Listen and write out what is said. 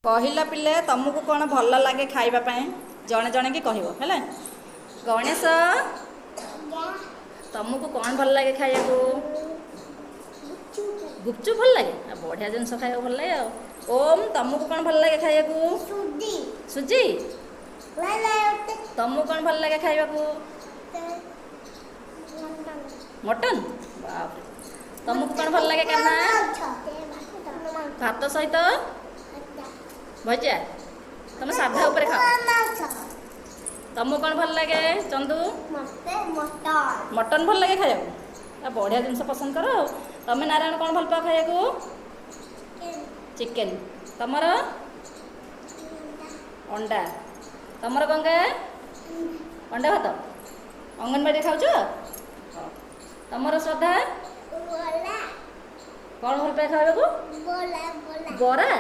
କହିଲ ପିଲେ, ତମକୁ କ'ଣ ଭଲ ଲାଗେ ଖାଇବା ପାଇଁ? ଜଣେ ଜଣେ କି କହିବ ହେଲା। ଗଣେଶ, ତମକୁ କ'ଣ ଭଲ ଲାଗେ ଖାଇବାକୁ? ଗୁପଚୁପ ଭଲ ଲାଗେ। ଆଉ ବଢ଼ିଆ ଜିନିଷ ଖାଇବାକୁ ଭଲ ଲାଗେ। ଆଉ ଓମ୍, ତମକୁ କ'ଣ ଭଲ ଲାଗେ ଖାଇବାକୁ? ସୁଜି। ତମକୁ କ'ଣ ଭଲ ଲାଗେ ଖାଇବାକୁ? ମଟନ୍। ବାପରେ! ତମକୁ କ'ଣ ଭଲ ଲାଗେ କାହ୍ନା? ଭାତ ସହିତ ଭଜା। ତମେ ସାଧା ଉପରେ ଖାଅ। ତମକୁ କ'ଣ ଭଲ ଲାଗେ ଚନ୍ଦୁ? ମଟନ୍ ଭଲ ଲାଗେ ଖାଇବାକୁ। ଆଉ ବଢ଼ିଆ ଜିନିଷ ପସନ୍ଦ କର। ଆଉ ତମେ ନାରାୟଣ, କ'ଣ ଭଲ ପାଅ ଖାଇବାକୁ? ଚିକେନ୍। ତମର? ଅଣ୍ଡା। ତମର ଗଙ୍ଗା? ଅଣ୍ଡା ଭାତ। ଅଙ୍ଗନବାଡ଼ିରେ ଖାଉଛ? ତମର ଶ୍ରଦ୍ଧା, କ'ଣ ଭଲ ପାଏ ଖାଇବାକୁ? ବରା।